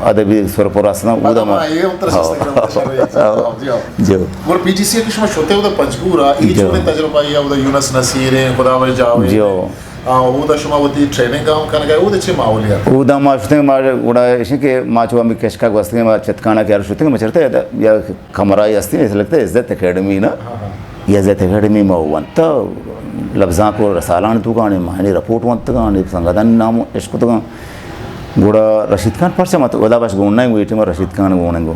ادبی سرپر استاں، اودا ما، ہاں۔ جی ہاں۔ گڑا پی ٹی سی کہ شما شتے اودا پنجگور ء، اے چونیں تجربہ یا اودا یونس نصیر ہیں، خدا بخش جاوید ہیں۔ آ، اودا شما وتی ٹریننگ ہم کنگا، اودا چے ماحولیات؟ اودا ما شتیں، ما گڑا ایشی کہ ما چو ہمیں کشکا گوستگیں، ما چتکانا کہ ہر شتیں، ما چرتے یا کمرہ ہستی، ایسا لگتا ہے عزت اکیڈمی نا۔ ہاں، ہاں۔ یہ عزت اکیڈمی ما ونتا لبزانک و رسالان توکا آنی ماہنی رپورٹ ونتگاں، آنی سنگتانی نام اشکتگاں۔ گڑا رشید خان پرچہ مت ودا بش گون نہ گو، اے ٹیم رشید خان گون گو۔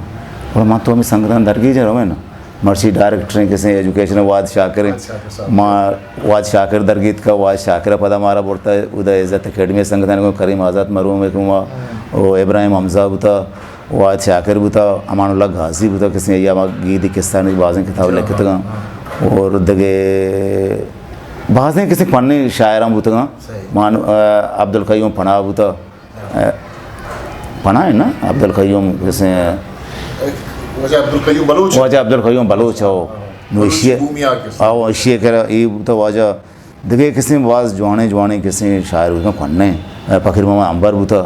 گڑا من تو ہمیں سنگتان درگیجیں رویں نا۔ مرچی ڈائریکٹر ہیں کسے ایجوکیشن واد شاکر ہیں۔ اچھا، اچھا۔ ما واد شاکر درگیت کا، واد شاکر پدا مارا برتا ہے، ادا عزت اکیڈمی سنگتان کو، کریم آزاد مرحوم ہے کو ما، او ابراہیم حمزہ بوتا، واد شاکر بوتا، امان اللہ غازی بوتا، کسے یا ما گیدی کسانی بازیں کتاب لکھتگاں۔ اور دگے بازیں کسے پنی شاعراں بوتگاں۔ صحیح۔ مان، آ، عبدالقیوم پناہ بوتا۔ آ، پناہ ہے نا؟ عبدالقیوم کسے واجہ عبدالقیوم بلوچ۔ واجہ عبدالقیوم بلوچ ہو۔ ہاں۔ نو ایشی بومی آ کسے۔ آو، ایشی کرا، ای بوتا واجہ دگہ کسیں باز جوانیں جوانیں کسیں شاعر بوتگاں کھنیں، فقیر محمد عنبر بوتا،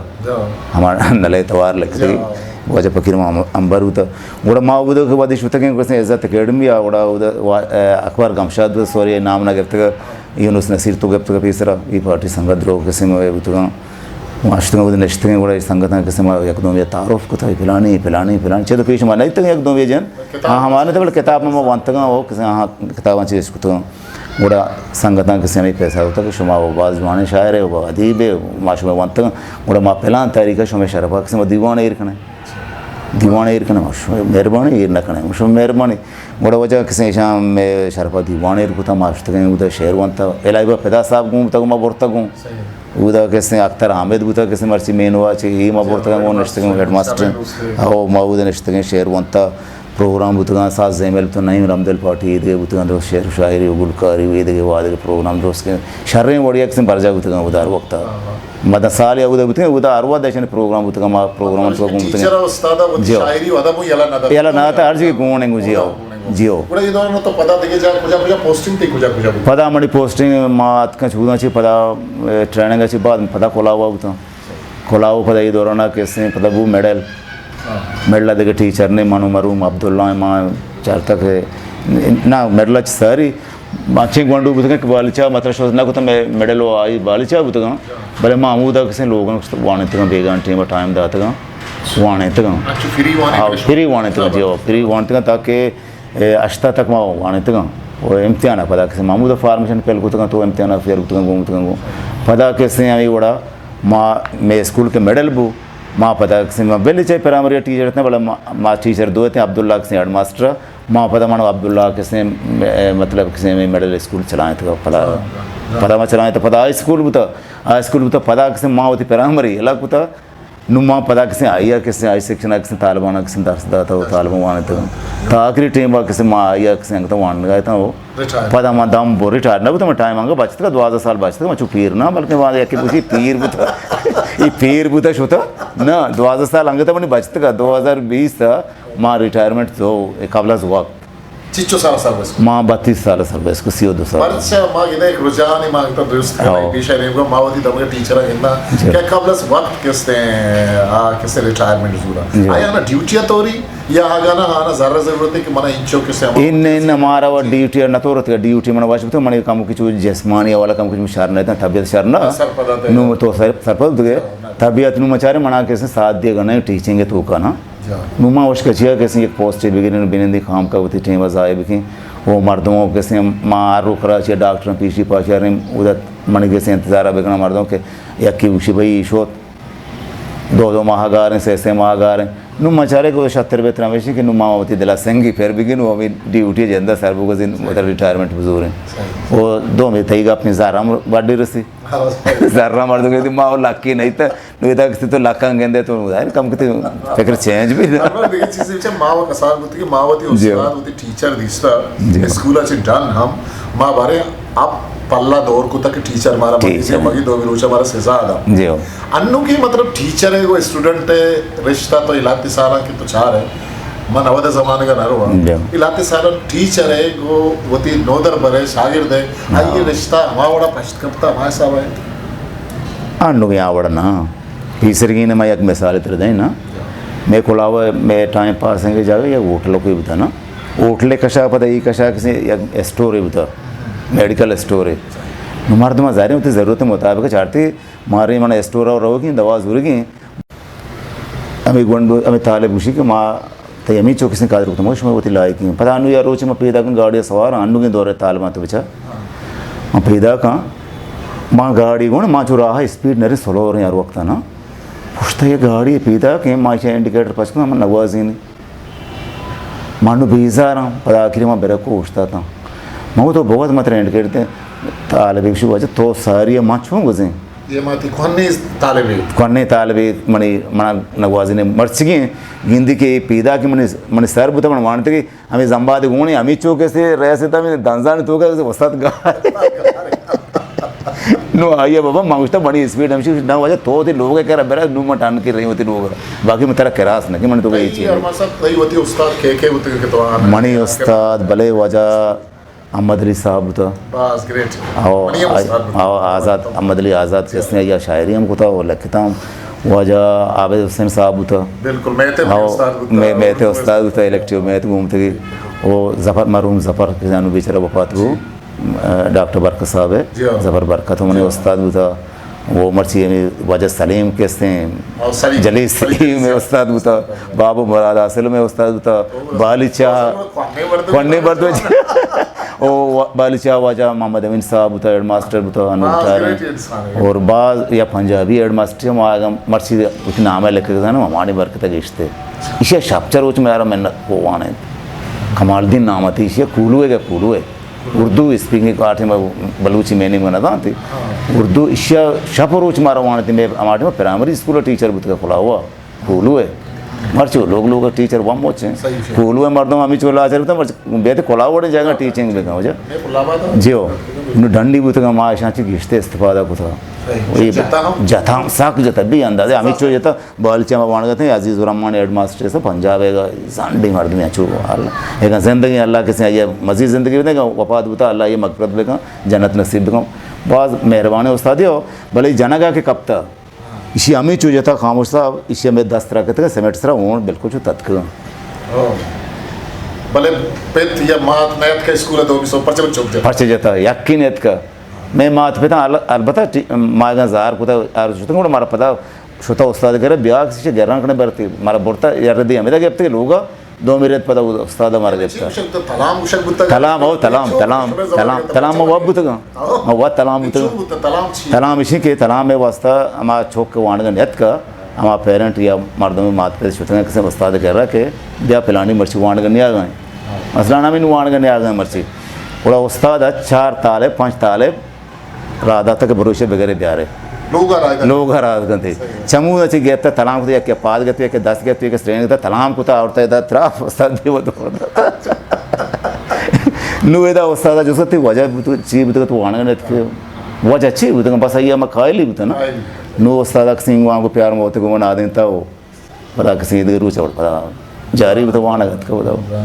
ہما نلے توار لکھتے، واجہ فقیر محمد عنبر بوتا۔ گڑا ما اودا کہ وہدے شتگیں کسیں عزت اکیڈمی آ، گڑا اودا وا-، اکبر گمشاد بوتا، سوری نام نہ گپتگ، یونس نصیر تو گپتگ پیسرا، ای پارٹی سنگت درو کسیں ما بوتگاں۔ ما اشتگاں اودا نشتگیں، گڑا ای سنگتاں کسیں ما یک دومی تعارف کتا، پلانی، پلانی، پلانی۔ چہ تو پیش ما نیتگ یک دومی جن۔ ہاں، ہمارے تو بل کتاب ما وانتگاں، او کسیں ہاں کتاباں چیز کتگاں۔ گڑا سنگتاں کسے ہمے پیسہ ہوتا کہ شما وہ باز جوانیں شاعر ہے، وہ ادیب ہے، ما شما وانتگاں۔ گڑا ما پلان تاریخ شما شرفا کسے ما دیوان ایر کنے۔ دیوان ایر کنے، ما شما مہربانی ایر نہ کنے، ما شما مہربانی۔ گڑا وجہ کسے شام میں شرفا دیوان ایر کتا، ما شتگیں اودا شعر وانتا۔ الہی با فدا صاحب گوں تا ما برتا گوں۔ اودا کسے اختر حامد بوتا، کسے مرچی مینوا چے، ای ما برتا گوں نشتگیں ہیڈ ماسٹر۔ او ما اودا نشتگیں شعر وانتا۔ پروگرام بوتگاں، ساز زیمل تو نعیم رمدل پارٹی ایدگہ بوتگاں، درست شعر و شاعری و گلکاری و ایدگہ وادگہ پروگرام درست کہ شریں وڑی کسیں برجا بوتگاں اودا ہر وقت۔ مدن سال یا اودا بوتگاں، اودا ہر وقت ایشن پروگرام بوتگاں، ما پروگرام تو گون بوتگاں۔ ٹیچر و استاد وتی جی ہو۔ شاعری و ادب و یلا نہ داتا۔ یلا نہ داتا، ہر جگہ گون انگو جی ہو۔ جی ہو۔ گڑا یہ دوران تو پدا دگہ جا کجا کجا پوسٹنگ تھی کجا کجا بوتگاں؟ پدا منی پوسٹنگ ما اتکاں چوداں چی پدا، اے، ٹریننگ چی بعد پدا کلاوا بوتاں۔ کلاو پدا اے دورانا کسیں پدا بو مڈل۔ مڈل دگہ ٹیچر نے، منو مروم عبداللہ ما چارتک ہے۔ نا، مڈل چ ساری ماچیں گونڈو بوتگاں کہ بالچا مطلب شوز نہ کتا، میں مڈل و آئی بالچا بوتگاں۔ بلے ما ہمودا کسیں لوگاں وانتگاں، بیگان ٹیم ٹائم داتگاں، وانتگاں۔ اچھا، فری وانتگاں؟ ہاں، فری وانتگاں، جی ہاں، فری وانتگاں تاکہ اے، ہشتا تک ما وانتگاں۔ و امتحان پدا کسے ما ہمودا فارمیشن فیل کتگاں تو امتحان فیل کتگاں گوں کتگاں گوں۔ پدا کسے ہمیں وڑا ما، میں اسکول کے مڈل بو، ما پدا کسے ما بل چاہے پرائمری ٹیچر تھے، بلے ما، ما ٹیچر دو تھے، عبداللہ کسے ہیڈ ماسٹر، ما پدا منو عبداللہ کسے، اے، مطلب کسے میں مڈل اسکول چلائیں تھے پدا۔ پدا ما چلائیں تو پدا ہائی اسکول بوتا، ہائی اسکول بوتا پدا کسے ما ہوتی پرائمری الگ بوتا۔ نوں ما پدا کسے آئی ءَ کسے آئی سیکشن ءَ کسے طالبان ءَ کسے درس داتا و طالبان وانتگ۔ تا آخری ٹیم ءَ کسے ما آئی ءَ کسے انگت وانگ ءَ اتاں و پدا ما دم بو ریٹائر نہ بوتاں، ما ٹائم انگت بچتگ، دوازدہ سال بچتگ، ما چو پیر نہ، بلکہ ما یکے گوشی پیر بوتا، ای پیر بوتا شوتا۔ نہ، دوازدہ سال انگت منی بچتگ، دو ہزار بیست ءَ ما ریٹائرمنٹ تو قبل از وقت چچو سال سروس کو؟ ما بتیس سال سروس کو، سی و دو سال۔ پرچا ما گندے یک رجحانے ما گتا درست کرنا، ہاں۔ پیشہ نیمگا ما وتی دمگے ٹیچر گنداں، جی۔ کہ قبل از وقت کستے، آ، کستے ریٹائرمنٹ زورا۔ جی۔ آیا نا ڈیوٹی توری یا آگانا آنا ذرہ ضرورت ہے کہ منا انچو کسے ہم ان، ان ہمارا وہ ڈیوٹی نہ تو رہتے، ڈیوٹی منا واش بتا، منا کم کچھ جسمانی والا کم کچھ شر نہ تھا، طبیعت شر نہ۔ سر پدا تے۔ نو تو سر، سر پدا دے۔ طبیعت نو مچارے منا کسے ساتھ دے گا نہیں، ٹیچنگ ہے تو کا نا۔ نوں ما اشکا چیا کسے یک پوسٹے بگریں، بنندی کام کا وتی ٹیم ضائع بکیں۔ وہ مردموں کسے ما ہر رو کراچی ڈاکٹر پیشی پاشاریں، ادا منی کسے انتظار بکناں مردم کہ یکی گوشی بھئی شوت، دو دو ماہ گاریں، سے سے ماہ گاریں۔ نوں ما چارے کہ شتر بہتر ہمیشی کہ نوں ما وتی دلا سنگی پھر بگیں، نوں ہمیں ڈیوٹی جندہ سر بگزیں، مطلب ریٹائرمنٹ بزوریں۔ وہ دو میں تئی گپ میں زارم بڈی رسی۔ زرا مردم کہ ما لکی نہیں تھا۔ نو ادا کسے تو لکاں گندے تو ظاہر کم کتے فکر چینج بھی نہ۔ ہمارا دیگه چیزی بچا ما و کسان بوتی کہ ما وتی جی۔ استاد وتی ٹیچر دیستا جی۔ اسکول چ ڈن ہم ما بارے اب پلا دور کو تک ٹیچر مارا ٹھیک مدرسے ہے۔ مگی دو بلوچا مارا سزا دا۔ جی ہو۔ انو کے مطلب ٹیچر ہے وہ اسٹوڈنٹ ہے رشتہ تو الاتی سالہ کے تو چار ہے۔ من اود زمانے کا نہ رہا۔ جی۔ الاتی سالہ ٹیچر ہے وہ وتی نودر برے شاگرد ہے۔ ہاں۔ آئیے رشتہ ہما وڑا پشت کپتا ہما حساب ہے۔ انو کے آ وڑا نا۔ پیسرگین ما یک مثال تر دیں نا۔ میں کلاوہ میں ٹائم پاسنگ جاگہ یا ہوٹل کوئی بتا نا۔ ہوٹل کشا پتہ ای کشا کسی یک اسٹور بتا۔ میڈیکل اسٹور۔ نو مردم ظاہر ہے وتی ضرورت مطابق چارتی مارے من اسٹور اور روگی دوا زورگی۔ ہمیں گونڈو، ہمیں طالب گوشی کہ ما تئی ہمیں چو کسی قادر کتم، شما وتی لائقی۔ پتہ انو یا روچ ما پیدا کن گاڑی سوار، انو کے دور طالبان تو بچا۔ من پیداک آں، ما گاڑی گون، ما چو راہ اسپیڈ نریں، سلو ریں ہر وقت نا۔ پشتا یہ گاڑی پیداک ایں، ما ایشی انڈیکیٹر پچ کن، من نگوازینی۔ من نو بیزاراں، پدا آخری ما بریکو اوشتاتاں۔ من گو تو بگوت متر انڈیکیٹر دے، طالب ایک شو واجہ تو ساری ما چون گزیں؟ یہ ما تی کوہنی طالبے۔ کوہنی طالبے منی، منا نگوازینے مرچگیں، گندی کہ پیداک منی، منی سر بوتا، من وانتے کہ ہمے زمباد گونی، ہمے چو کسے رئیس تا، ہمے دنزانی تو کسے استاد گار۔ نو آئیے بابا، ما گوشتا بڑی اسپیڈ ہمشی، نہ واجہ تو تی لوگ کرا برا، نو ما ٹان کے رہی ہوتی لوگ۔ باقی میں ترا کراس نہ کہ من تو کہی چیز۔ ارمان صاحب، تئی وتی استاد کے کے ہوتے کہ تو آنا؟ منی استاد بلے واجہ احمد علی صاحب بوتا۔ باز گریٹ۔ او، منی ہم استاد بوتا۔ او، آزاد، احمد علی آزاد کسے یا شاعری ہم کتا، او لکھتا ہم۔ واجہ عابد حسین صاحب بوتا۔ بالکل، میتے منی او، استاد بوتا۔ میں، میتے استاد بوتا، الیکٹیو میت گومتگی۔ او ظفر، مرحوم ظفر کہ جانو بیچارہ وفات بو۔ جی۔ ڈاکٹر برکت صاحب ہے، جی ہاں۔ ظفر برکت منی، جی ہاں۔ استاد بوتا۔ وہ مرچی ہمیں واجہ سلیم کسے ہیں، او، سلیم، جلیل سلیم سلیم میں استاد بوتا، بابو مراد حاصل میں استاد بوتا، او، بالیچہ، او، کوہنے مردم، کوہنے مردم۔ او، وا-، بالیچہ واجہ محمد امین صاحب بوتا، ہیڈ ماسٹر بوتا، انور ہاں، ٹارے۔ گریٹ انسان ہے۔ اور بعض یا پنجابی ہیڈ ماسٹر ہم آگا مرچی اتنا نام ہے لکھ کے نا، ہماری برکت گشتے۔ اسی شپ چروچ میں یار منت کو وانے۔ کمال الدین نام آتی، اسی کولو ہے کیا کولو ہے؟ اردو اسپیکنگ پارٹ میں بلوچی میننگ میں نہ دانتی۔ ہاں۔ اردو اشیا شپ روچ مارا وانتی، میں ہمارے میں پرائمری اسکول ٹیچر بوت کا کھلا ہوا۔ کولو ہے۔ مرچو لوگ لوگ ٹیچر وام موچے۔ صحیح، صحیح۔ کولو ہے مردم ہمیں چولا چل بتا، مرچ بیت کھلا وڑے جگہ ٹیچنگ بکا ہو جا۔ میں کھلا بات ہوں۔ جی ہو۔ نو ڈنڈی بوت کا ما شان چی گشتے استفادہ کو تھا۔ صحیح۔ یہ جتا ہم۔ جتا ہم، ساک جتا بھی اندازے ہمیں چو جتا۔ بالیچہ ما وانگت ہیں، عزیز الرحمن ہیڈ ماسٹر سے پنجاب ہے، زانڈی مردمی اچو اللہ۔ ایک زندگی اللہ کسے آئیے مزید زندگی بدے، وفات بوتا اللہ یہ مغفرت بکن، جنت نصیب بکن۔ باز مہربانی استادی ہو، بلے جنگا کے کپتا۔ اسی ہمیں چو جتا خاموش صاحب، اسی ہمیں دست رکھتے ہیں، سیمنٹ سرا ہون بالکل چو تتک۔ او۔ بلے پت یا مات نیت کا اسکول دو بیسو پرچہ چوک جتا۔ پرچہ جتا، یقین نیت کا۔ میں مات پتا ال-، البتہ ٹی-، ما اگاں زار کتا، آر شتن گوڑا مارا پتا شتا استاد کرا بیا کسی چہ گران کنے برتی، مارا برتا یار دی ہمیدا گپتے لوگا، دو میرے پدا استاد مارا گپتا۔ تلام گوشگ بوتا۔ تلام، او، تلام، تلام، تلام، تلام، ما واب بوتگا۔ ہاں۔ ما واب تلام بوتگا۔ چون بوتا؟ تلام چی؟ تلام اشی کہ تلام میں واسطہ ہما چوک کے وانگا نیت کا، ہما پیرنٹ یا مردم مات پہ شتگا کسی استاد کرا کہ بیا پلانی مرچی وانگا نیاگا۔ ہاں۔ مثلاً ہمیں وانگا نیاگا مرچی۔ گڑا استاد چار طالب، پنچ طالب، راہ داتا کہ بروشے بگرے بیارے۔ لوگ ء راہ داتا۔ لوگ ء راہ داتا۔ صحیح۔ چمود ء چی گپتا، تلام کتا، یکے پاد گپتا، یکے دست گپتا، یکے سرین گپتا، تلام کتا، آورتا ادا ترا استاد دیو دور داتا۔ نو ادا استاد جست تی وجہ بوت، چی بوت تو وانگ نت کہ وجہ چی بوت، بس ایا ما قائل بوت نا۔ قائل۔ نو استاد کسینگ وانگو پیار موت گو من آدینتا ہو۔ پدا کسی دگہ روچ اور پدا جاری بوت وانگ اتک پدا۔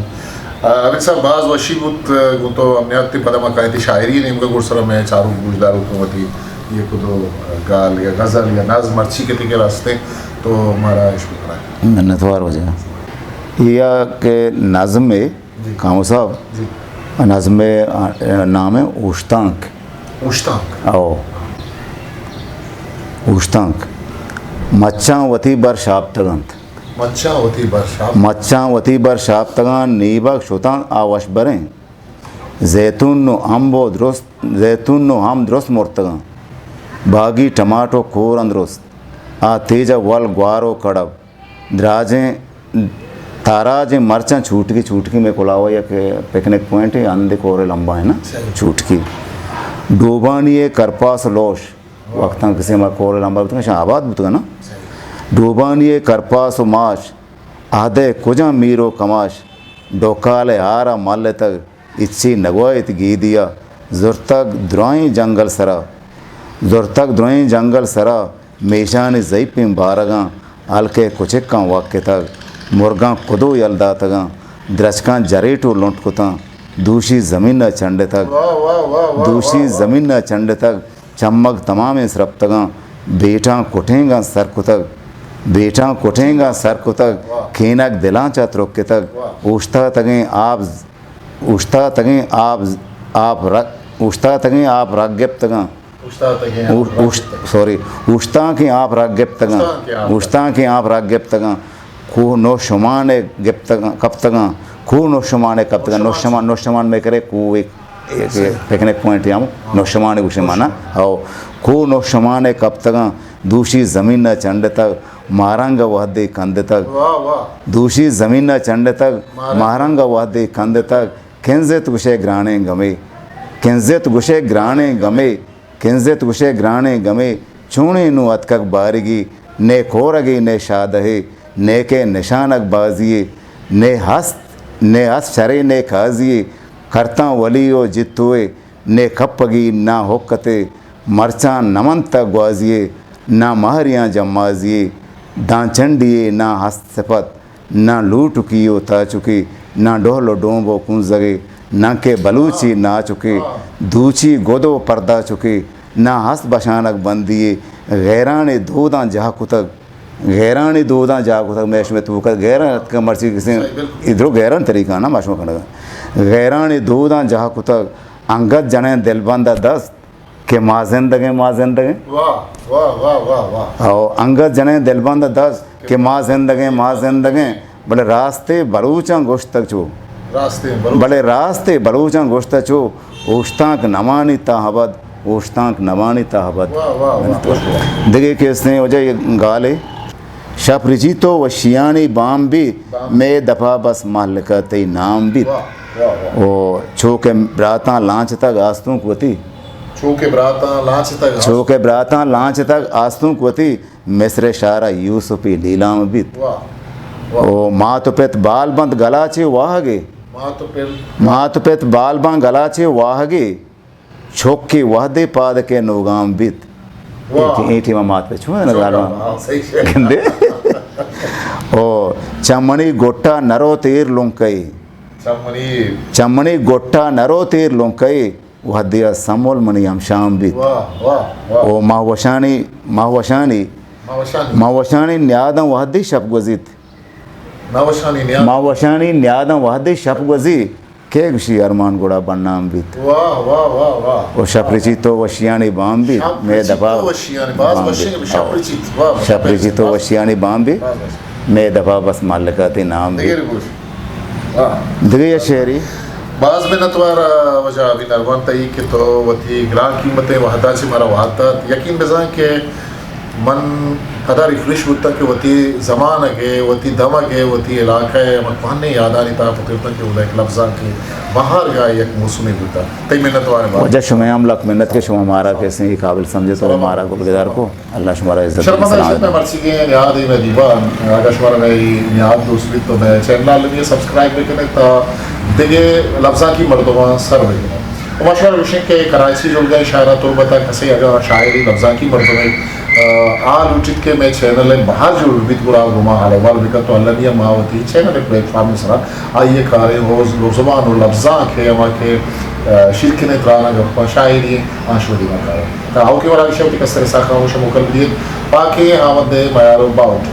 آ، حمید صاحب، باز وشی بوت، گوں تو امنیت تی پدا ما کایتی شاعری نیمگا گڑ سرا میں چاروک گوشداروک وتی یہ کدو گال یا غزل یا نظم مرچی کے تکے راستے تو مارا اش بکنا۔ منتوار ہو جائے۔ یا کہ نظم ہے، جی۔ کامو صاحب، جی۔ نظم ہے، آ، نام ہے اوشتانک۔ اوشتانک۔ او۔ اوشتانک۔ مچاں وتی بر شاپتگ انت۔ مچاں وتی بر شاپ۔ مچاں وتی بر شاپتگاں، نیبگ شتاں آ وش بریں۔ زیتون نو امب و درست، زیتون نو ہم درست مرتگاں۔ باگی ٹماٹو کور اندرست۔ آ تیجا ول گوار و کڑب۔ دراجیں تاراجیں مرچاں چوٹکی، چوٹکی میں کلاوہ یک پکنک پوائنٹ ہے، اندے کورے لمبا ہے نا۔ صحیح۔ چوٹکی۔ ڈوبانی ہے کرپاس لوش۔ وقتاں کسے ما کور لمبا بوتگاں، شاں آباد بوتگاں نا۔ ڈوبانی ء کرپاس و ماش، اہدئے کجام میر و کماش، ڈوکال ء ہار ء مل اتگ، ہچی نگوایت گیدی ء زرتگ درائیں جنگل سرا، زرتگ درائیں جنگل سرا، میشانی زیپیں بارگاں ہلک ء کچکاں وک اتگ، مرگاں کدو یل داتگاں، درچکاں جریٹ و لنٹ کتاں، دوشی زمین ء چنڈتگ، واہ، واہ، واہ، واہ، دوشی واہ، واہ۔ زمین ء چنڈتگ، چمگ تمامیں سرپتگاں، بیٹاں کٹینگاں سر کتگ، بیٹاں کٹینگاں سر کتگ، واہ۔ کینگ دلاں چہ ترکتگ، واہ۔ اوشتاتگیں آپ، اوشتاتگیں آپ، آپ رگ، اوشتاتگیں آپ رگ گپتگاں۔ اوشتاتگیں آپ او-، رگ اوشت-، گپتگاں۔ سوری، اوشتانکیں آپ رگ گپتگاں۔ اوشتانکیں آپ رگ۔ اوشتانکیں آپ رگ گپتگاں۔ کوہ نوشمان ء گپتگاں، کپتگاں۔ کوہ نوشمان ء کپتگاں۔ نوشمان۔ نوشمان، نوشمان میں کرے کوہ ایک پکنک پوائنٹ ہم نوشمان گوشے مانا۔ او کو نوشمان کپتگاں، دوشی زمین چنڈتگ، مارنگ وہدے کندتگ۔ واہ، واہ۔ دوشی زمین چنڈتگ، مارنگ۔ مارنگ وہدے کندتگ۔ کنزت گوشے گرانیں گمے، کنزت گوشے گرانیں گمے، کنزت گوشے گرانیں گمے، چونیں نوں اتکگ بارگی، نے کورگے نے شادہے، نیکے نشانگ بازیے، نے ہست، نے ہست شرے نے کازیے، کرتاں ولی و جتوئے، نے کپگی نا حکتے، مرچاں نمنتگ گوازیے، نا مہریاں جمازیے، داں چنڈیے نا ہست صفت، نہ لوٹکی و تاچکی، نہ ڈہل و ڈومب و کنزگے، نہ کہ بلوچی ناچکے، دوچی گد و پرداچکے، نہ ہست بشانک بندیے، غیرانی دوداں جاہ کتگ، غیرانی دوداں جاہ کتگ، مئے شمئے توکا غیران اتکگ مرچی کسیں، صحیح، بالکل۔ ادرو غیران طریقہ نا مشما کنگا۔ غیرانی دوداں جاہ کتگ، انگت جنیں دلبند دست، کہ ما زندگیں، ما زندگیں۔ واہ، واہ، واہ، واہ، واہ۔ او انگت جنیں دلبند دست کہ ما زندگیں، ما زندگیں، بلے راستے بلوچاں گوشتگ چو۔ راستے بلوچ۔ بلے راستے بلوچاں گوشتگ چو، اوشتانک نمانی تا ابد، اوشتانک نمانی تا ابد۔ واہ، واہ، واہ، واہ۔ دگہ کسیں وجہ یہ گالے۔ شپ رچیت و وشیانی بام بیت، بام۔ مئے دپا بس مہلکہ تئی نام بیت۔ واہ، واہ، واہ۔ او چو کہ براتاں لانچتگ آستونک وتی۔ چو کہ براتاں لانچتگ آست-، چو کہ براتاں لانچتگ آستونک وتی، مصر شہر یوسفی لیلام بیت۔ واہ، واہ۔ او مات و پت بال بنت گلا چے واہگے۔ مات و پت۔ مات و پت بال بنت گلا چے واہگے۔ چوکے وہدے پاد کہ نوگام بیت۔ واہ۔ اے ٹی-، اے ٹیما مات پہ چون نہ چوکا، زالواں۔ ہاں، صحیح۔ گندے۔ او چمنی گٹا نرو تیر لنکئی۔ چمنی۔ چمنی گٹا نرو تیر لنکئی، وہدے سمول منی ہمشام بیت۔ واہ، واہ، واہ۔ او ماہ وشانی، ماہ وشانی، ماہ وشانی۔ ماہ وشانی نیاداں وہدے شپ گوزیت۔ ماہ وشانی نیاد۔ ماہ وشانی نیاداں وہدے شپ گوزی، کہ گوشی ارمان گڑا بنام بیت۔ واہ، واہ، واہ، واہ۔ و شپ رچیت و وشیانی بام بیت، شپ مئے رچیت دپا و وشیانی، باز بام وشیں بیت۔ شپ رچیت، واہ، واہ، شپ رچیت و وشیانی بام بیت، باز وش۔ مئے دپا بس ملکاتی نام بیت۔ دگہ گوش۔ واہ۔ دگہ یہ شعری۔ باز منتوار، آ، واجہ ابی نروان تئی کہ تو وتی گران قیمتیں وہدا چہ مارا وہد دات۔ یقین بزان کہ من پدا ریفریش بوتاں کہ وتی زمانگ ء، وتی دمگ ء، وتی علاقہ ء ہما کوہنیں یادانی تہا پترتاں کہ اودا یک لبزانکے بہار گاہ یک موسمے بوتگ۔ تئی منت واریں بات۔ واجہ شمئے ہم لک منت کہ شما مارا کسیں قابل سمجھت و مارا گلگدار کو۔ اللہ شمارا عزت شرمندہ سلامت۔ شرمندہ مرچیگیں نیادیں مئے دیوان، اگاں شمارا مئے نیاد دوست بیت تو مئے چینل المی سبسکرائب بکنت تا دگہ لبزانکی مردماں سر بکنت۔ و ما شمارا گوشیں کہ کراچی جلگہ شاعران تربت ء کسے اگاں شاعری لبزانکی مردمے، آ، آ لوٹیت کہ مئے چینل ء بہر جوڑ بیت گڑا گوں ما حال احوال بکنت تو المی ء ما وتی چینل ء پلیٹ فارم ء سرا آئی ء کاریں روز، روزبان و لبزانک ء ہما کہ، آ، شیرکنیں تران ء گپاں شاعری آں شودی ما کاریں۔ تا آؤکیں وڑا ایشی وتی کستر ساکاں گوش موکل بدیت۔ پاکیں آمد ء میار و باہوٹ۔